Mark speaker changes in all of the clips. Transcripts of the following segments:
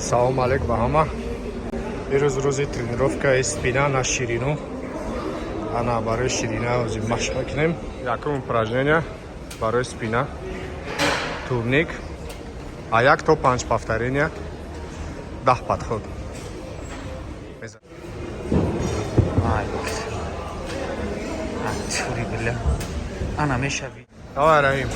Speaker 1: Салом алейк ба ҳама. Ирӯз рӯзи тренировкаи спина на ширину. Ана барои ширина ҳозир машқ мекунем. Якум упражнение барои спина. Турник. А 1 то 5 повторения. 10 подход.
Speaker 2: Ай, тури бля. Ана мешави.
Speaker 1: Давай, Раим.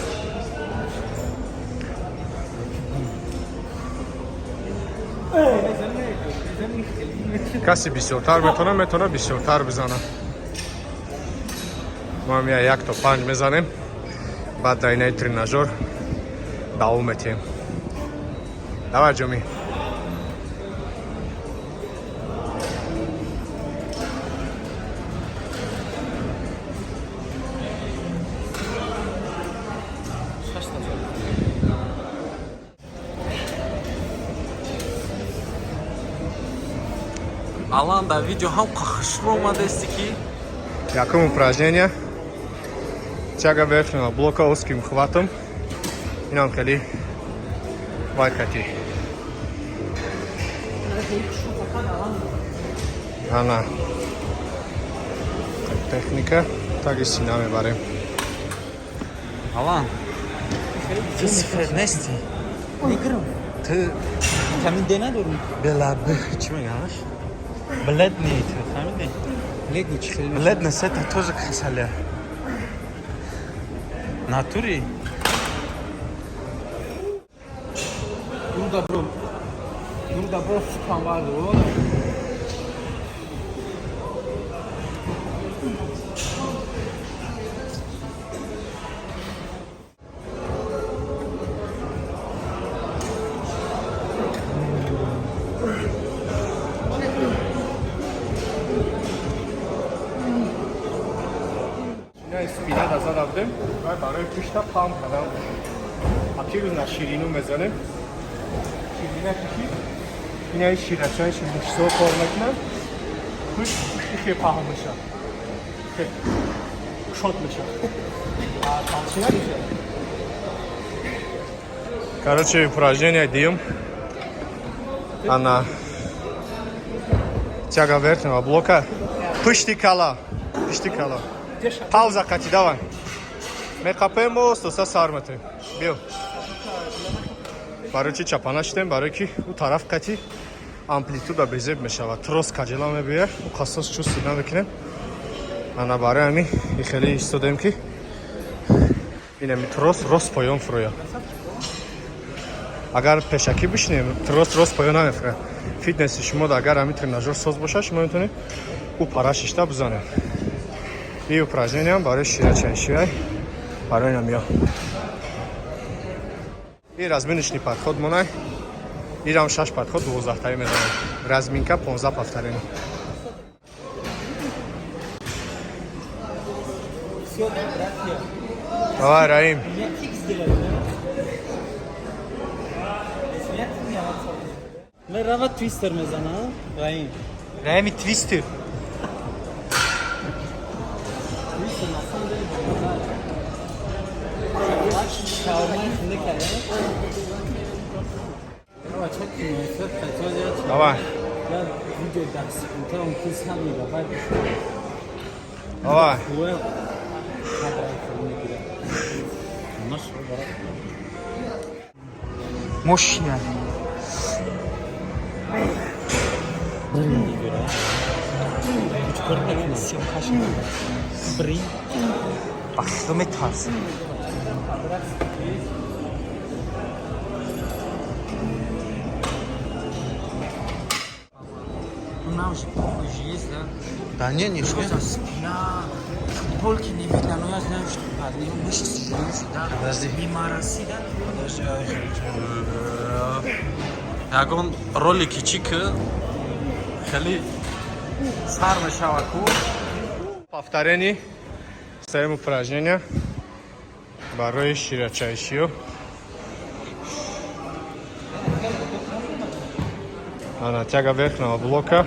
Speaker 1: Каси бисёртар метавона, метавона бисёртар бизана. Мо ҳам 1 то 5 мезанем. Баъд дар инаи тренажёр давом метиҳем. Давай, Ҷоми.
Speaker 2: Алан дар видео ҳам хушрӯ омадасти ки.
Speaker 1: Якум упражнение. Тяга верхнего блока узким хватом. Инам хеле вай кати. Ана. Техника. Таги сина мебарем.
Speaker 2: Алан, ту сифер нести. Ту
Speaker 3: Витамин Д надорӣ?
Speaker 2: Бела чӣ мегӯяш? Бледный ту, фаҳмидӣ?
Speaker 3: Бледный чӣ хеле?
Speaker 2: Бледность это тоже касалия. Натури?
Speaker 3: Дурда бро. Дурда бро супам вардо.
Speaker 1: Ина спина да зада будем. Вай барои пушта пам кардам. Аки рӯз на ширину мезанем. Ширина кишид. Ина ширачаи мушсо кор мекунад. Пушт пушти хе паҳн мешавад. Хе. Кушод мешавад. А толщина мешавад. Короче, упражнение дуюм. Ана тяга верхнего блока. Пушти кала. Пушти кала. Пауза кати, давай. Меқапем остоса сар метем. Биё. Барои чи чапана шидем? Барои ки ӯ тараф кати амплитуда безеб мешавад. Трос каҷела мебиёяд. Ӯ қассос чувствовать намекунем. Ана барои ҳамин и хеле истодем, ки инами трос рост поён фурояд. Агар пешакӣ бишинем, трос рост поён намефурояд. Фитнеси шумо агар ҳамин тренажёр соз бошад, шумо метавонед ӯ пара шишта бизанед. И упражнениям барои ширачайшиай, барои намё. И разминочный подход монай. Ирам шаш подход 12-таи мезанем. Разминка 15 повторений.
Speaker 3: Всё, братья.
Speaker 1: Давай, Раим.
Speaker 3: Меня кик сделали, да? Меня меня Мерава твистер мезана, Раим.
Speaker 2: Раими твистер.
Speaker 3: Твистер на самом деле бомбазар. Шаурма хунда карда. Бача киноэффект хотел сделать.
Speaker 1: Давай.
Speaker 3: Я видео 10 секунда, он кис ҳам мегабайт.
Speaker 1: Давай.
Speaker 3: Хуя кадра мегирад.
Speaker 2: Наш Мощная.
Speaker 3: Брин мегирад. Чикор мекунад?
Speaker 2: Съёмкаш.
Speaker 3: Брин.
Speaker 2: Бахто метарсам.
Speaker 3: Ну нам же похуй же есть, да?
Speaker 2: Да не, не
Speaker 3: Что за спина? Футболки не видно, но я знаю, что под ним мышцы же есть, да?
Speaker 2: Подожди.
Speaker 3: Мимо России, да?
Speaker 2: Подожди, ягон ролики чӣ ки хеле сар мешава ку.
Speaker 1: Повторений. Ставим упражнения. Барои ширачайшиё. Ана тяга верхнего блока.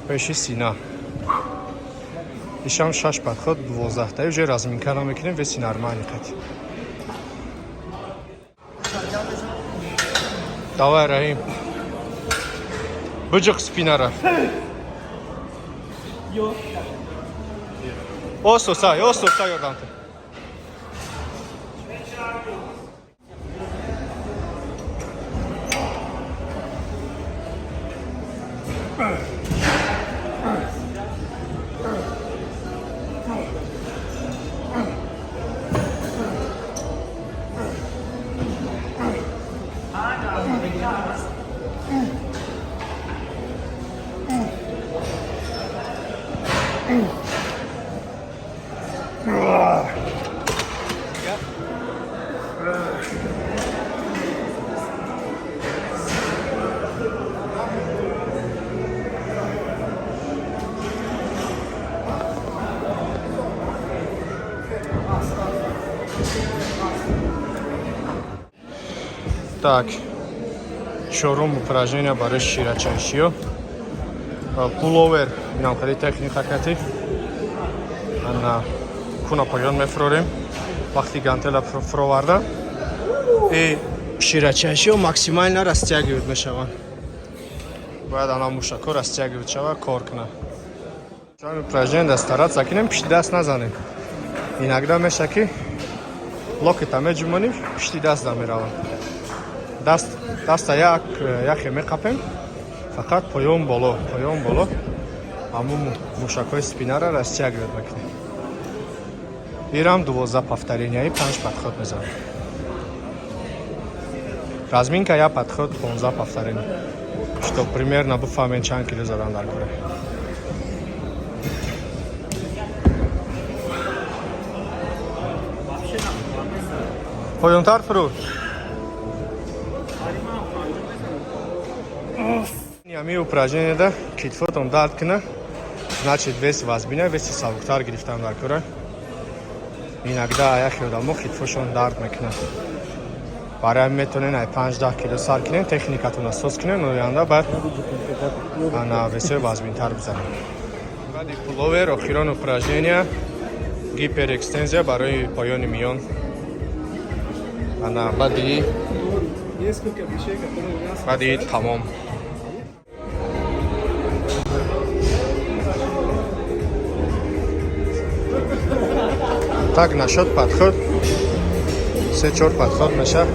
Speaker 1: Пеши сина. Ишам шаш подход 12-таи, уже разминка намекунем, веси нормальный қати. Давай, Раҳим. Биҷиқ спинара. Ососа, ососа ёрдам ту. Так, чорум упражнение барои ширачаншиё. Пуловер, инам хеле техника кати. Ана куна поён мефурорем. Вақти гантела фуроварда. И ширачаншиё максимально растягивать мешаванд. Бояд ана мушако растягивать шава, кор кунад. Чорум упражнение да стараться кунем, пишти даст назанем. Иногда меша ки локета меҷумонем, пишти даст да мераванд. Даст даста як яхе меқапем, фақат поён боло, поён боло, ҳамун мушакҳои спинара растягивать мекунем. Ирам 12 повторенияи панҷ подход мезанем. Разминка як подход 15 повторения, что примерно бифаҳмем чанд кило задан дар кора. Поёнтар фуруд. Ами упражнение да китфотон дард куна, значит, вес вазбина, веси сабуктар гирифтан дар кора. Иногда яхе одамо китфошон дард мекунад. Барои ҳамин метавонен ай 5-10 кило сар кунен, техникатона соз кунен, оянда баъд ана весои вазбинтар бизанем. Баъди пуловер охирон упражнения гиперэкстензия барои поёни миён. Ана баъди
Speaker 4: Несколько вещей, которые у нас
Speaker 1: баъди тамом. Так, насчет подход. Се чор подход меша.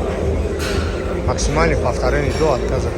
Speaker 1: Максимальный повторение до отказа.